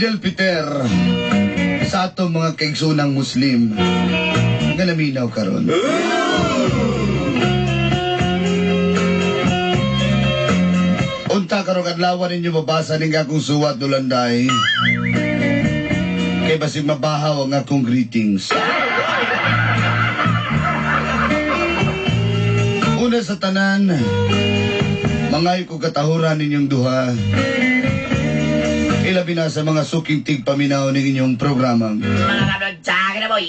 Idel Peter sa atong mga kaigsoonang Muslim nga naminaw karon. Unta karong adlaw ninyo mabasa ning akong suwat Dulanday. Kay basig mabahaw ang akong greetings. Una sa tanan, mangayo ko katahuran ninyong duha. Ilabi na sa mga suking tigpaminaw ng inyong programa. Mga kablog, sa akin na boy!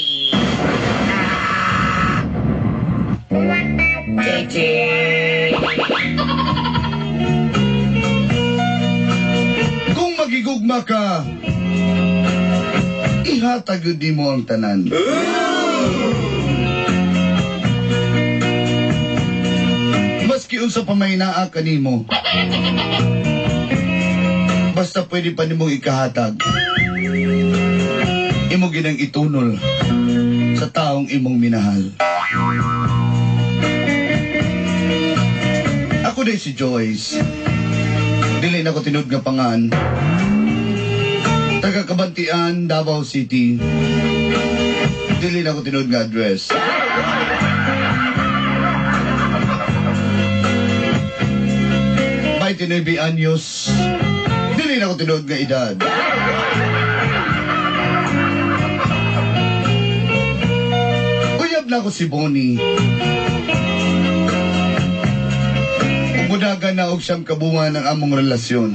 Chichi! Kung magigugma ka, ihatag yun mo ang tanan. Maski unsa pa may naa kanimo, basta pwede pa nimong ikahatag, imo ginang itunol sa taong imong minahal. Ako din si Joyce. Dili na ko tinud nga pangan. Taga Kabantian, Davao City. Dili na ko tinud nga address. By 29 anyos, dili na ko tinud nga edad. Uyab na ko si Bonnie. Umudagan na og siyang kabuan ang among relasyon.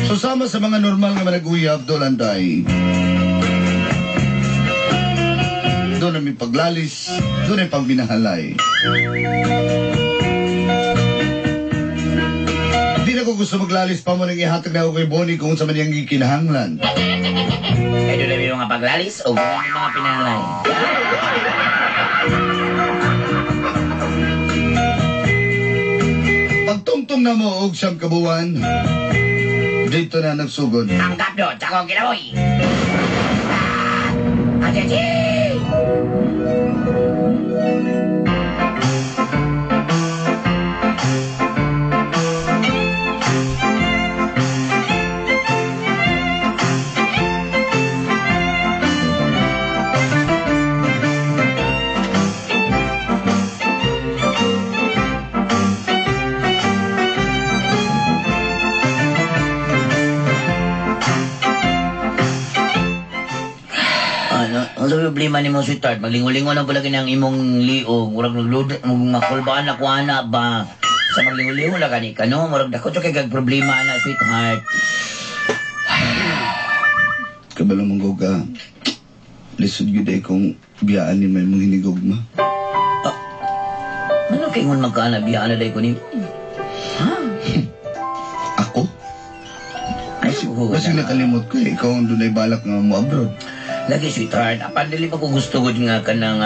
So sama sa mga normal nga managuyab, Dolanday. Doon ang may paglalis, doon ay pagminahalay. Di na ko gusto maglalis pa mo nang ihatag na ako kay Bonnie kung sa man niyang gikinahanglan. Kaya doon ay mga paglalis o mga pinahalay. Pagtungtong na mo og siyam kabuwan, dito na nagsugod. Ang kapdo, tsakong kinaboy! Achechi! Ano problema ni mo, sweetheart? Maglingo-lingo na pala kinang imong liog. Murag naglud, makulbaan na kuana ba? Sa maglingo-lingo na gani ka, no? Murag dako kay kag problema na, sweetheart. Kabalo mong ka. Lisod gyud ay kung biyaan ni may mong hinigugma. Ah, ano kay ngon magkaana biyaan na day ko ni? Ha? Ako? Ay, Kasi nakalimot ko eh. Ikaw ang dunay balak nga mo abroad. Lagi, sweetheart, apan dili pa ko gusto gud nga kanang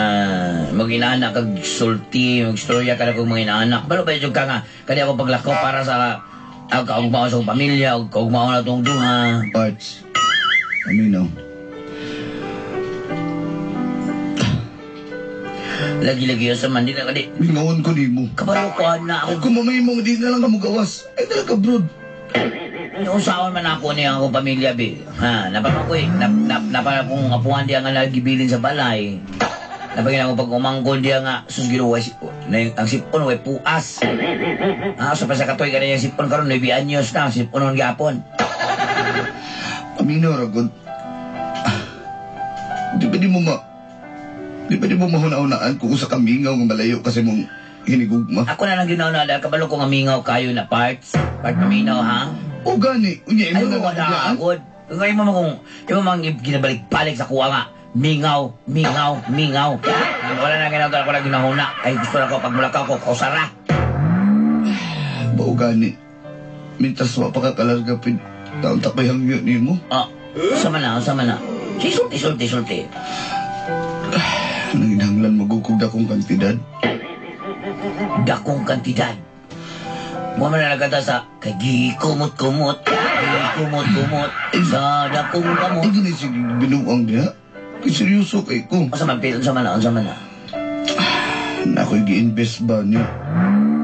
mag-inaanak kag sulti, magstorya ka na kog mga inaanak. Balo ba jud ka nga kani ako paglakaw para sa kaugmaon sa akong pamilya ug kaugmaon na tong duha. Parts. Aminaw. Lagi-lagi sa man di na kadi. Mingawan ko nimo. Kabalo ko na ako. Kung mamay mo di na lang ka mugawas. Ay talaga abroad. Usaon man ako niya akong pamilya, bi. Ha, napaman ko eh. Napan akong apuhan diya nga nagibilin sa balay. Napagin ako pag umangkon diya nga, sus Ginoo, ang sipon, way puas. Ha, so pa sa katoy ka na yung sipon karon, 9 anyos na, ang sipon nun gapon. Amino, Ragod. Di ba di mo mahuna-unaan kung usa ka mingaw nga malayo kasi mong hinigugma? Ako na lang ginauna, dahil kabalo ko nga mingaw kayo na parts. Part paminaw, ha? O gani, unya imo Ay, na wala nabiglaan. agad. Ngayon mo kung, imo mang ginabalik-balik sa kuha nga. Mingaw, mingaw, mingaw. Wala na ginagawa ko na ginahuna. Ay, gusto na ko, pag mulakaw ko, kausara. Bao gani, mintas wa pa ka kalarga, pid, taon takoy hangyo nimo. Ah, sama na, sama na. Sige, sulti, sulti, sulti. Nanginahanglan magukog dakong kantidad. Dakong kantidad. Mo man na nagkanta sa kay gikumot-kumot, gikumot-kumot sa dakong kamot. Ay, gini sige binuang diha. Kay seryoso kay ko. Unsa man pil, unsa man na, unsa man na. Na ako'y gi-invest ba niya?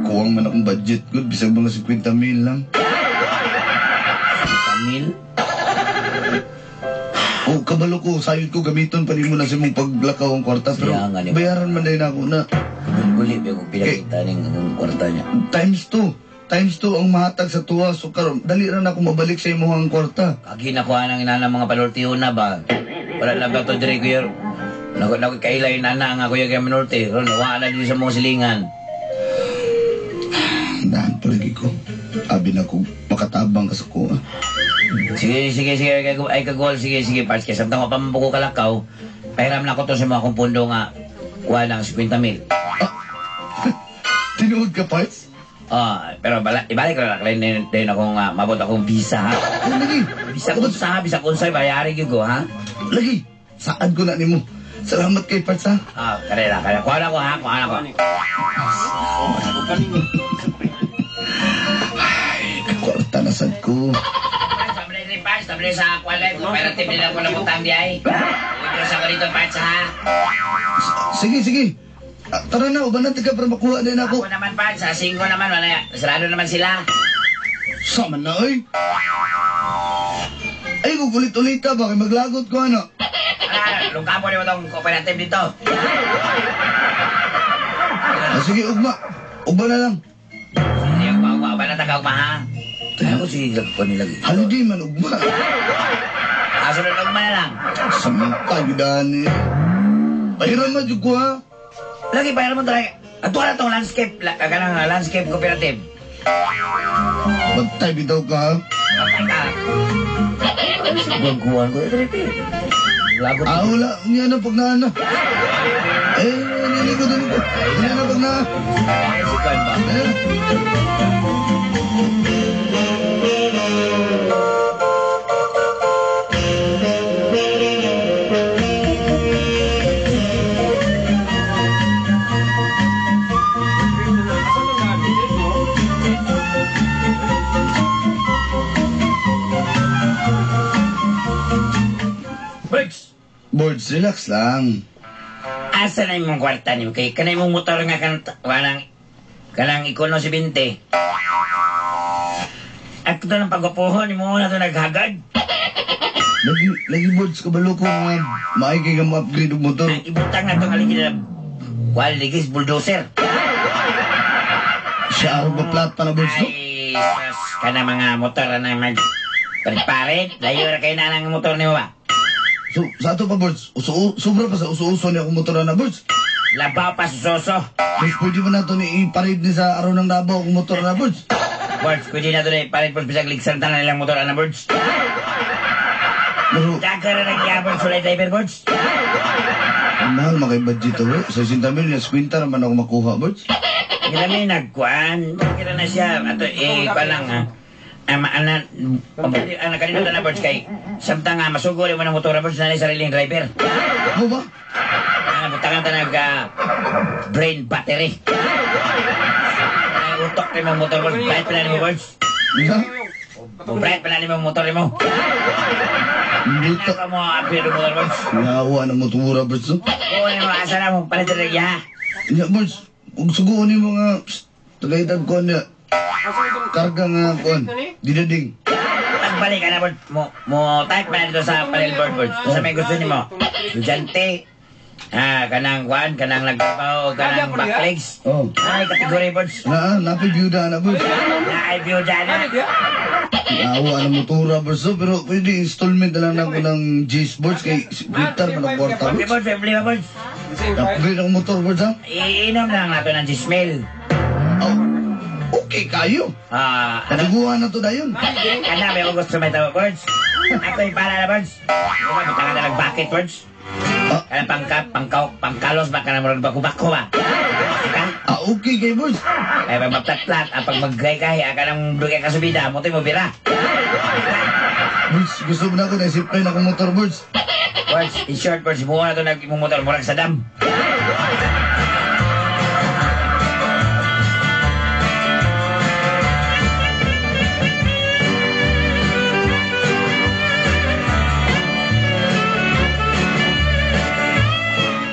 Kuwang man akong budget good, bisag mga 50 mil lang. mil. O kabalo ko, sayod ko gamiton pa nimo na sa imong paglakaw ang kwarta pero Siya nga ni- bayaran man din ako na Guli, ba kung pinakita ning akong kwarta niya. times 2. Times 2 ang mahatag sa tuwa so karon dali ra na ako mabalik sa imong kwarta. Kagi na kuha ng inana mga panultiho na ba? Wala na ba ito dire kuya? Naku, naku, kailay nana nga kuya kay manulti. Ron, wala na din sa mga silingan. Dahan palagi ko. Abi na ko makatabang ka sa kuha. Sige, sige, sige, ay, ay kagol, sige, sige, parts. Kaya samtang ko kalakaw, pahiram na ko to sa mga kong pundo nga, kuha ng 50 mil. Tinuod ka, parts? Ah, pero bala, ibalik ko na din, din akong mabot akong visa, ha? Oh, lagi. Visa kung sa, visa kung sa, bayari gyud ko, ha? Lagi. Saad ko na nimo. Salamat kay parts ha. Ah, karela, karela. Kuha na ko, ha? Kuha na ko. Kwarta na sad ko. Sabi ni Parts, sabi sa kuha life, cooperative nila ko nabutang di ay. Withdraw sa ko dito, Parts, ha? Sige, sige. Ah, tara na, uban natin ka para makuha din ako. Ako naman, Parts, sa 5 naman, wala, sarado naman sila. Sama na, oy. Ay, kukulit-ulit ka ba? Kay maglagot ko, ano? Ala, lungkapo ni mo tong cooperative dito. Ah, sige, ugma. Ugma na lang. Sige, ugma, ugma, ugma na tagaw, ugma, ha? Ay, ako sige, ko nila. Holiday man, ugma. Ah, sunod ugma na lang. Samta, gudani. Pahiram man, jud ko, ha? Lagi, pahiram mo talaga. Ato na tong landscape, la, kanang landscape cooperative. Bantay, bitaw ka, ha? Bantay ka. Gugguhan ko, ito rin. Lagot. Ah, wala. Niya na pag naana. Eh, nili ko, dili ko. Niya na pag na. Ay, si Kwan ba? Eh. Birds! Boards, relax lang. Asa na imong kwarta nimo kay kanay mong motor nga kan walang kanang ikono si 20. At ito ng pagwapuhon nimo na to naghagad. Lagi, lagi boards, kabalo ko nga. Maay kay nga ma-upgrade og motor. Ang ibutang na itong aligid na wal ligis bulldozer. Siya araw ba plat pa na boards, no? Ay, sus, kana mga motor na mag parit-parit. Layo ra kay na ang motor nimo ba? So, sa ato pa boards, uso, sobra pa sa uso-uso niya akong motor na boards. Labaw pa susoso. Boards, pwede ba na ito ni iparid ni sa araw ng Davao akong motor na boards? Birds, pwede na ito na iparit birds bisag ligsan tanan nilang motor ana birds. Pero, Daga ra nagyabon sulay driver birds. ang mahal makay budget to, bro. Sa 60 mil, nas kwinta naman ako makuha, boards. Kira may nagkuan, kira na siya ato eh kuan lang ha. Ama ana ana kanino na birds kay samtang nga masugol mo ng motor birds na sariling driver. Mo ba? Ana butangan ta nag brain battery. Ay utok ni mo motor birds, bright pa na nimo birds. Ha? Bright pa na nimo motor nimo. Buta. Ano mo apil motor birds? Yawa na motora, boards, no? Oo nimo asa na mo palit ra ya. Nya, boards, kung suguon ni mga tagaytag ko niya, karga nga kuan, didading. Pagbalik ka na birds, mo type pa na dito sa panel board birds. Sa may gusto nimo. Estudyante, kanang kuan, kanang nagtrabaho, kanang backlegs. Oh. Ay, kategory birds. Na, napi byuda na, boards. Na ay byuda na. Yawa na motora, boards, no? Pero pwede installment na lang ako ng G's, boards, kay kwinta man ang kwarta, Okay, boards. birds, may problema, birds. Upgrade ang motor, boards, ha? Iinom na lang nato ng gismail. Oh, okay kayo. Ah, ano? Patuguan na to dayon. Kana, may gusto may tawa, birds. Ako yung pala na, birds. Diba, butangan na nag-bucket, birds. Ah. Kana pangkalos ba kana murag bako-bako ba? Ka? Ah, okay kay boards. Ay, pag magtatlat, ang pag mag-gray ka, kanang dugay ka subida, mo mo bira. Boards, gusto mo na ako, naisip na akong motor, boards. Birds, in short, birds, buo na ito nag-motor, murag sa dam.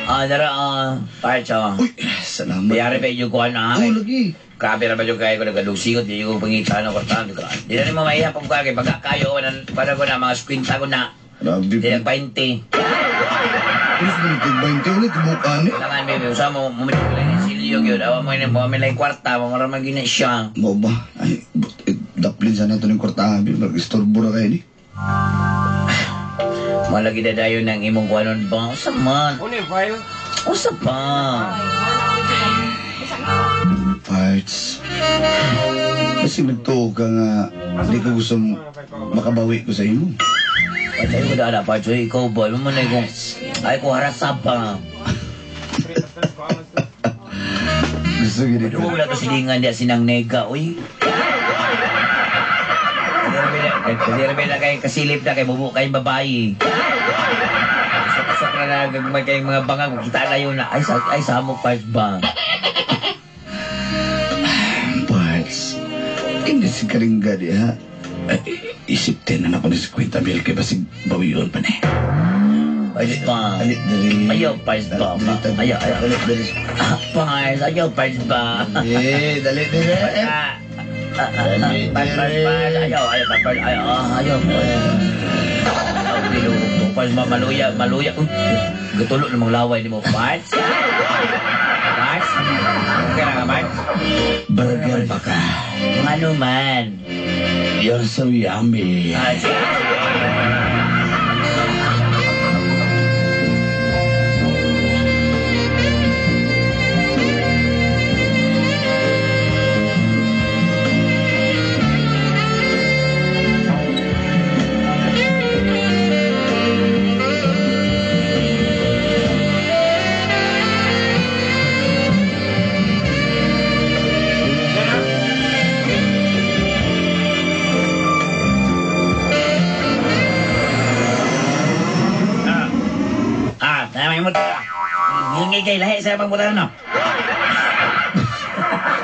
Ah, dara, parts, oh. Uy, Salamat. Biyari ba yung kuha na Oh, lagi. Grabe na ba yung kaya ko nagkalusingot, di ko pangita ng kwartahan. Di na rin mo maiha pag kaya, pagkakayo ko na, para ko na, mga skwinta ko na. Grabe. Di lang 20. Pulis mo nito, 20 ulit, bukaan eh. Kailangan, baby, usama mo, mumili ko lang yung silyo yun. Awa mo yun, baka may lang kwarta, mamaramang gina siya. Mo ba? Ay, daplin sana ito ng kwartahan, bi. Mag-istorbo na kayo ni. Malagi na dayon ng imong kuwanon ba? Usa man. Usa pa. Parts. Kasi nagtuo ka nga, hindi ko gusto makabawi ko sa imo. Parts, ayaw ko dala, Parts. Uy, ikaw ba? Ano man na kung... Ay ko harasa pa. Gusto gini Ano mo wala to silingan diya sinang nega, uy. Kasi rin na kayo kasilip na kay bubu kayong babae. Pasok na na gagmay kayong mga bangag. Kita na yun na. Ay, sa, ay samok parts ba? Parts. Hindi si Karingga di ha. Ay, isip din na ako ni 50 mil kay basig bawiyon pa ni. Parts ba? Dali, dali. Ayaw, parts ba? Dali, dali, Ayaw, ayaw. Dali, dali. Parts, ayaw, parts ba? Eh, dali, dali. Ah, ah, ah, ah, Parts, parts, parts. Ayaw, ayaw, parts, parts. Ayaw, ah, ayaw. Ayaw, binugo. Parts ba? Maluya, maluya. Uy, gatulo namang laway ni mo, parts. Parts? Okay na ka, parts? Burger ba ka? Kung ano man. You're so yummy. Ah, sige, sige. Ah, tama yung motor. Hingi kay lahi sa pang motor, no?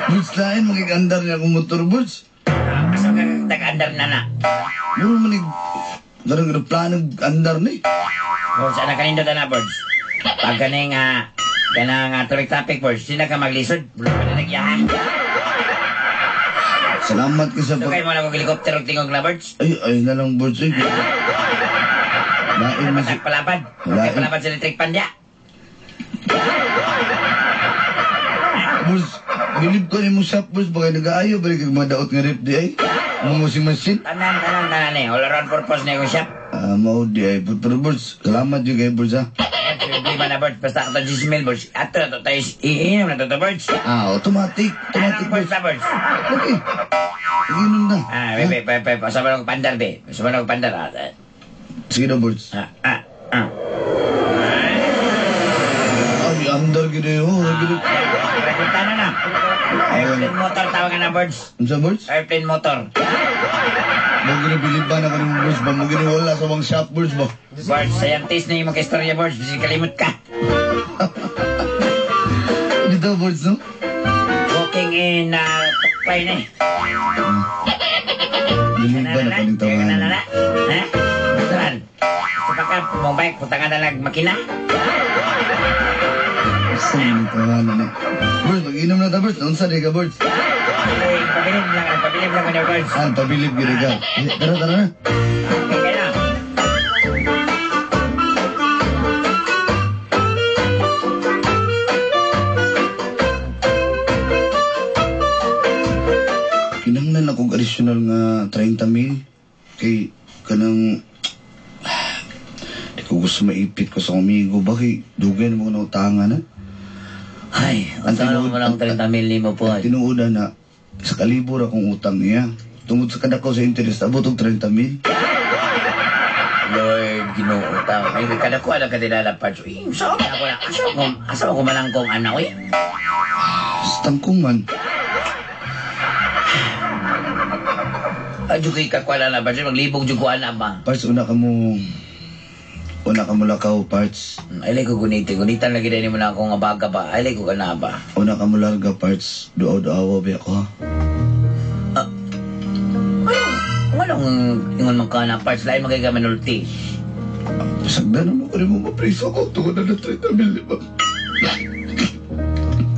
Bulls lain, magigandar niya akong motor, Bulls. Ah, asa ka tag-andar na na. Muro man garang aeroplano andar ni. Birds, anak kanindot na, birds. Pag kaning, kanang traffic, birds, sila ka maglisod. Bulo ka na nagyahan. Salamat ka sa So pag... kayo mo na kong helikopter og tingog na, birds. Ay, ay na lang, Bulls. Ay. Lain man si... Matag palapad. Wala. Okay, palapad sa electric pan niya. Bulls, bilib ko ni mo shop, Bulls. Baka nag-aayo, balik kag mga daot nga rep di ay. Mga washing machine. Tanan, tanan, tanan eh. All around purpose na yung shop. Ah, mao di ay. Pero Bulls, salamat yun kay Bulls, ha. Birds, problema na, birds. Basta ako to 10 mil, birds. Ato na to tayo. Iinom na to, to, birds. Ah, automatic. Automatic, Anong birds Bulls. na, birds? Okay. Inom na. Ah, bebe, bebe, bebe. Sa manong pandar, be. Sa manong pandar. Ah, ah, Sige na, Bulls. ah, ah. ah. Ay, andar gini, oh. Gini. Rekunta na na. Airplane motor tawagan na, birds. Unsa, Bulls? Airplane motor. Mo gini biliban ako ni Bulls ba? Mo gini wala sa mga shop, Bulls ba? Birds, scientist na yung mga istorya, birds. Bisig kalimot ka. Dito, Bulls, no? Walking in, tukpay na eh. Biliban ako ng tawagan. Na, na, na. Ha? Saan? Sa baka, mong bike, punta ka na lang makina. Gusto mo ng tawanan eh. Bulls, mag-inom na ta, Bulls. Unsa di ka, Bulls? Ay, pabilib lang, pabilib lang ko niya, birds. Ah, pabilib gini ka. Eh, tara, tara na. Okay, kaya na. Kinahanglan akong additional nga 30 mil. Kay kanang di ko gusto maipit ko sa amigo ba kay dugay na mga nautangan na. Ay, ang saan mo lang 30 mil ni mo po. Ang tinuod na sa kalibor akong utang niya. Tungod sa kadako sa interest, abot og 30 mil. Lord, Ginoo tao. Ay, kada ko alam ka dinala pa. Uy, saan ako na? Asa ko, asa ko malangkong anak, uy? Sa tangkungan. Ay, kay kakwala na ba? Maglibog jud ko ana ba? Parts, una ka mo lakaw, parts. Ay, like ko gunitin. Gunitan lagi din mo na akong abaga ba? Ay, like ko ka na ba? Una ka mo larga, parts. Duaw-duawa ba ako, ha? Anong ingon man ka na parts? Lain magay ka manulti. Sagdan naman ko rin mo mapriso ko. Tungod na ng 30 mil, di ba?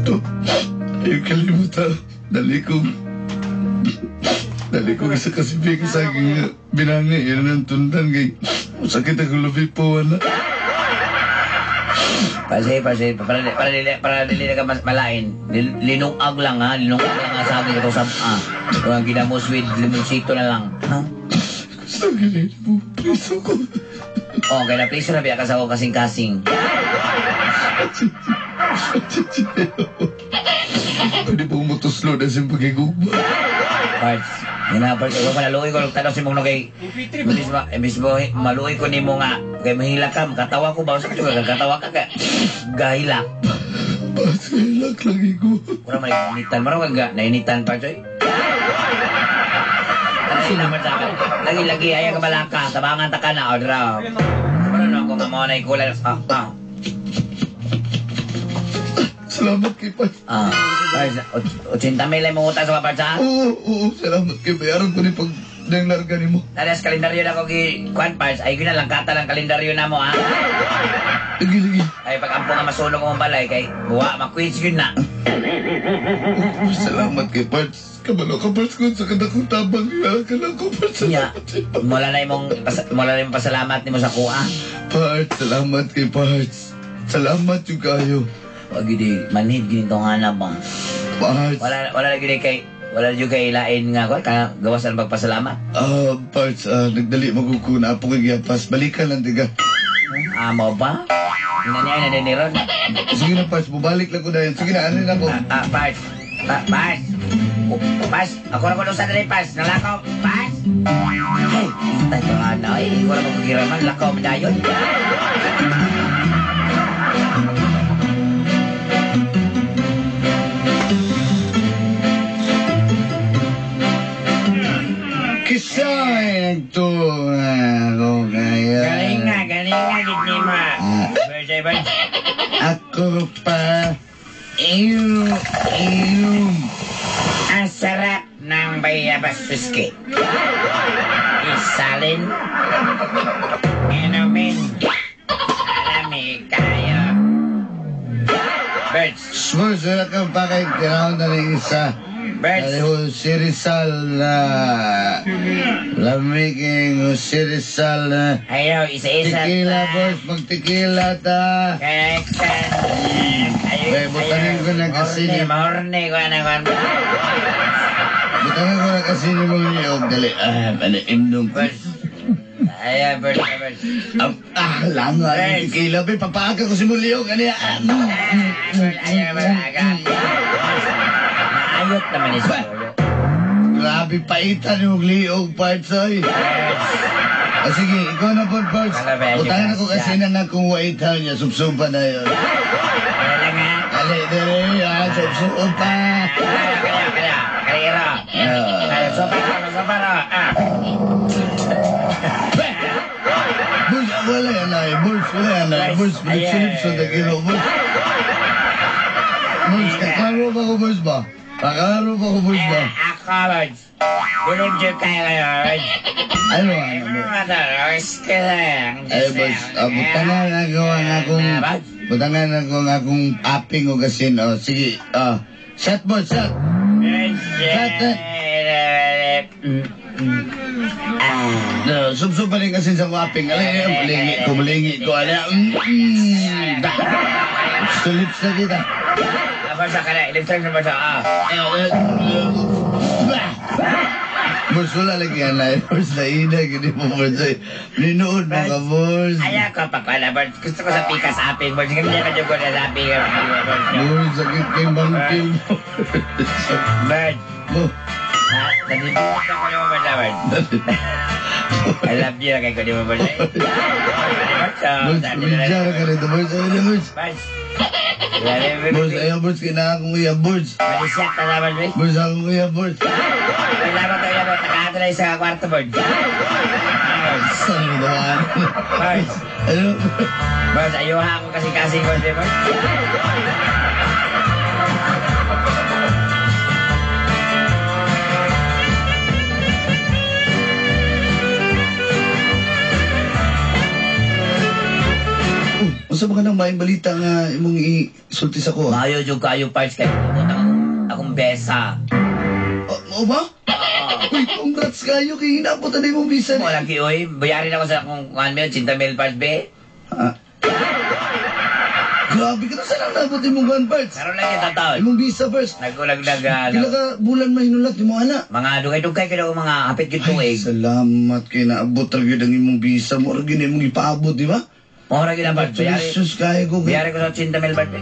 To, ay kalimutan. Dali kong isa kasibig sa aking binangay. Yan ang tundan kay sakit ako lubi po, wala. Pasi, para dili na ka mas malain. Linungag lang ha, linungag lang ha sa akin ito sa ah. Kung ginamos with limonsito na lang. Ha? Gusto ginili mo, preso ko. Oh, kaya na please na biya ka sa ako kasing-kasing. Pwede po mutuslo na siyang pagigugma. Parts, yan na, parts. Huwag maluoy ko, tanong si mong kay... Imbis mo, maluoy ko ni mo nga. Kay mahila ka, makatawa ko ba? Sa ka, katawa ka ka. Gahila. Parts, gahilak lagi ko. Mura man, nainitan. Mura ka, nainitan, parts, oy. Lagi naman sa akin. Lagi-lagi, ayaw ka balaka. Tabangan ta ka na, o, draw. Mura na ako nga mga naikulan. Ah, ah. Salamat kay Parts. Ah, Parts, 80 mil ay mong utang sa mga Parts, ha? Oo, salamat kay bayaran ko ni pag nang larga ni mo. Tadas, kalendaryo na ko gi kuan, Parts. Ay, yun na lang, kata lang kalendaryo na mo, ha? Lagi, lagi. Ay, pag ampo nga masunog mong balay, kay buwa, makwits yun na. Oh, salamat kay Parts. Kabalo ka, Parts, kung sa kadakong tabang ka lang ko, Parts. Nya, mula na imong pasalamat nimo sa kuha. Parts, salamat kay Parts. Salamat yung kayo. Wag gidi manhid gini tong hanap ba. Parts. Wala lagi kay wala jud kay ilain nga ko kaya gawasan pagpasalamat. Ah, Parts, nagdali magukuna apo kay giyapas. Balikan lang tiga. Ah, mo ba? Ina niya na ni ron. Sige na, Parts, bubalik lang ko na yun. Sige na, ano na ko? Ah, Parts. Parts. Parts, ako na ko sa dali, Parts. Nalakaw, Parts. Hey, itay ko nga na eh. Wala magkukiraman, lakaw mo dayon. Kisay, nagtunga ako kaya. Galing nga, gid ni mo. Birds. Ako pa, inom, inom. Ang sarap ng bayabas whiskey. Isalin, inumin, alami kayo. Birds. Smurfs, wala kang pakay, tinahon na rin isa. Birds. Dahil Jose Rizal na lamiging Jose Rizal na Ayaw, isa-isa. Tequila, boss. Magtequila ta. Kaya, Eh, butanin ko na kasi ni- Mahorne ko na ko. Butanin ko na kasi ni mong niyog. Dali, ano, imnong ko. Birds. Ayaw, birds, birds. Ah, langa. Birds. Tequila, be. Papaaka ko si mong liyog. Ano yan? Birds, ayaw, birds, aga. Maayot naman ni Solo. Grabe, paitan yung liog, parts, oy. Ah, sige, ikaw na po, parts. Butanin ako kasi na nga kung white house niya. Subsuba na yun. Wala nga. Ali, dali, subsuba. Kaya, kaya, kaya, kaya. Sopa, sopa, ah. Bulls, wala yan ay. Bulls, wala yan ay. Bulls, sulip sa dagilo, bulls. Bulls, kaklaro ba ko, bulls ba? Kaklaro ba ko, bulls ba? Ako, bulls. Bilib dyan kayo kayo, bulls. Ano, ano? Ay, bulls, butangan ako ang akong... Butangan ako ang akong aping o gasin. Oh, sige, shot, bulls, shot. Shot, eh. No, subsub pa rin kasi sa waping. Alay, malingi ko, malingi ko. Alay, Sulips na kita. Basta ka na, lips na basta, ah. Boss, wala lagi yan na. Boss, naina, gini mo, boss. Ninood mo ka, boss. Ayaw ko pa pala, boss. Gusto ko sa pikas aping, boss. Hindi ka dyan ko na sa aping, boss. Boss, sakit kay bangkil mo. Bird. Bo. Nandito ko yung mga bird. I love you, kay ko di mo, boss. Boss, kumidya ka rito, boss. Ay, boss. Boss. Boss, ayaw, boss. Kailangan kong iya, boss. Malisyak na naman, boss. Boss, akong iya, boss. Kailangan tayo, boss. Nakaano na sa kwarto, boss. Saan mo naman? Boss. Ano? Boss, ayuha ako kasi-kasi, boss, eh, boss. Unsa ba ka nang maayong balita nga imong isulti sa ko? Maayo jud kayo, parts, kay nabot ang akong besa. Oh, mao ba? Oo. Uy, congrats kayo kay hinabot na imong visa. Mo lagi oy, bayarin ako sa akong kuan mil, 80 mil, parts, be. Ah. Grabe ka na, saan ang nabot imong kuan, parts? Karon lang yung taon. Imong visa first. Nagulaglag Pila ka bulan mahinulat nimo ana? Mga dugay-dugay kayo mga hapit gyud Ay, tuig. salamat kay naabot ra gyud ang imong visa mo ra gyud imong ipaabot, di ba? Mao ra gyud ang parts. Bayari. Congratulations kayo ko. Bayari ko sa 80 mil, parts, be.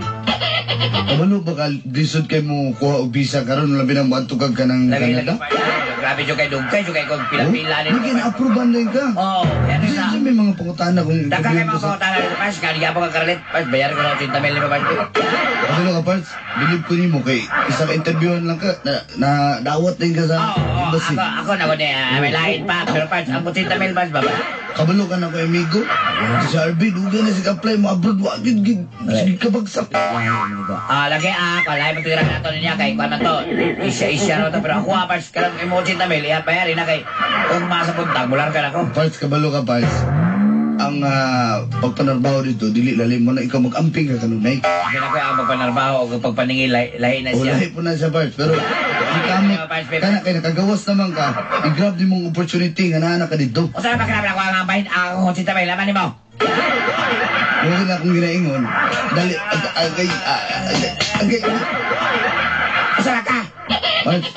Kabalo ba ka lisod kay mo kuha og visa karon labi nang moadto kag kanang Lagi lagi Canada? parts. Grabe jud kay dugay jud kay kog pila-pila Oh, nito. Lagi na-approvean din ka. Oh, bayari Kasi sa may mga pangutana kung Daghan kay interviewin mga ko sa pangutana dito, parts. Kaya di ka karelit, parts. Bayari ko sa 80 mil nimo, parts, be. Kabalo ka, parts. Bilib ko nimo kay isa ka interviewhan lang ka na, na dawat din ka sa Oo, oh, embassy. ako na ko ni may lain pa. Pero parts, ang 80 mil, parts, baba. Kabalo ka na ko amigo. Si RB, dugay na siya apply mo abroad wa gid gid sige kabagsak. Ah, lagi kalay matira na to niya kay kuan man to. Isya-isya ra to pero ako parts karang imo 80 mil iya bayari na kay kung masa buntag mular ka na ko. Parts, kabalo ka, parts. Ang pagpanarbaho dito, dili lalim mo na ikaw mag-amping ka kanunay. Hindi na ko ang pagpanarbaho o pagpaningil lahi na O siya. lahi po na siya, parts. Pero ikamot, kana kay nakagawas naman ka, i-grab din mong opportunity nga naa na ka dito. O sana pakinabla ko ang bahin ang 80 mil laman nimo. Huwag na akong ginaingon. Dali, agay, agay, agay. Usa ka. Parts,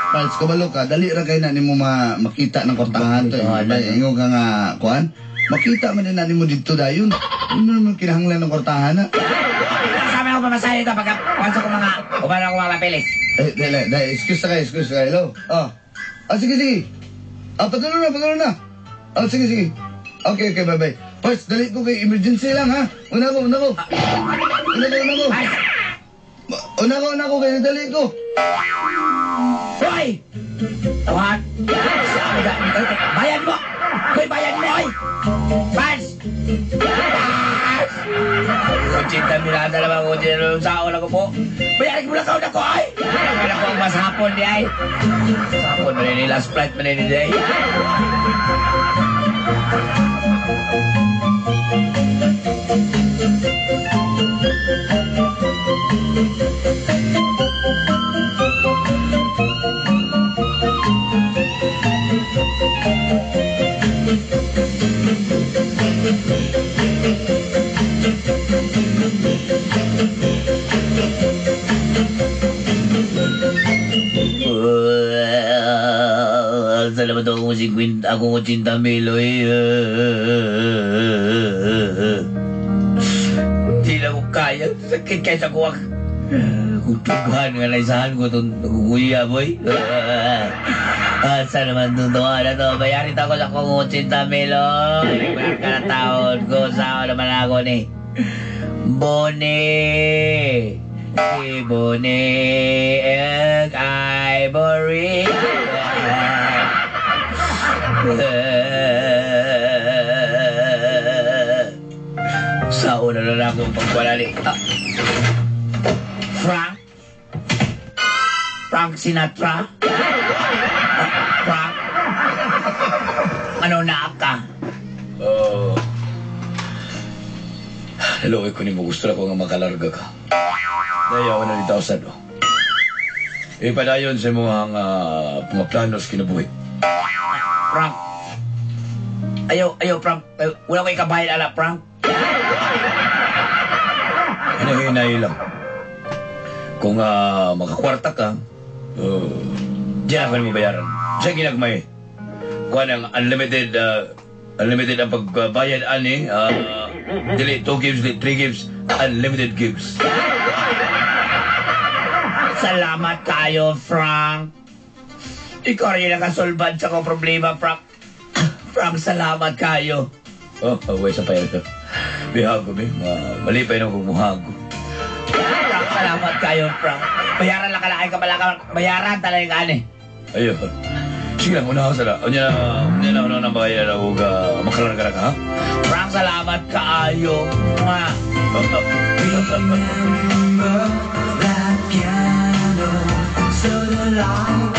parts, kabalo ka, dali ra kay na nimo makita ng kwartahan to. Oh, Eh. Ingon ka nga, kuan, makita man din na nimo dito dayon. Hindi mo naman kinahanglan ng kwartahan na. Kasama ako pamasahe ito pagka kuan sa ko mga uban ako mga papeles. Eh, dali, dali, excuse na kayo, excuse na kayo. Hello? Ah, ah, sige, sige. Ah, patuloy na, patuloy na. Ah, sige, sige. Okay, okay, bye-bye. Parts, dali ko kay emergency lang, ha? Una ko, una ko. Una ko, una ko. Parts! Una ko, una ko, kay dali ko. Hoy! Tawag! Bayan mo! Hoy, bayan mo, hoy! Parts! Parts! Kutsita, mirada naman, kutsita sa ako po. Bayarin mo lang ako na ko, ay! Wala ko ang mas hapon di, ay! Hapon, man ni last flight man ni di, ay. Salamat ako kung 50, ako 80 mil, oy. Hindi na ko kaya. Sakit kaya sa kuwak. Kung tughan nga naisahan ko itong naguguya, boy. Asa naman itong tuwa na to. Bayarin ako sa kong 80 mil, oy. Bayar ka na taon ko. Sao naman ako ni Bonnie. Si Bonnie and Ivory. Sa una na lang akong pagwalali. Ah. Frank? Frank Sinatra? Ah, Frank? Ano na ka? Oh. Hello, ko nimo gusto ko nga makalarga ka. Dayaw na dito sa do. Ipadayon sa imong mga planos kinabuhi. Frank. Ayaw, ayaw, Frank. Ayaw, wala ko ikabayad ala, Frank. Hinahinay lang. Kung makakwarta ka, diyan ako nimo bayaran. Siya ginagmay. Kuha ng unlimited, unlimited ang pagbayad ani, dili 2 gigs, dili 3 gigs, unlimited gigs. Salamat kayo, Frank. Ikaw rin yung nakasolbad sa kong problema, Frank. Frank, salamat kayo. Oh, away sa payo. Bihago, be. Malipay na akong muhago. Frank, salamat kayo, Frank. Bayaran lang kalakay ka pala. Bayaran talaga ani. Ayun. Sige lang, una ka sala. Unya na, una na bayad na huwag makalarga ka, ha? Frank, salamat kaayo. Mwah. Remember that piano, so the light.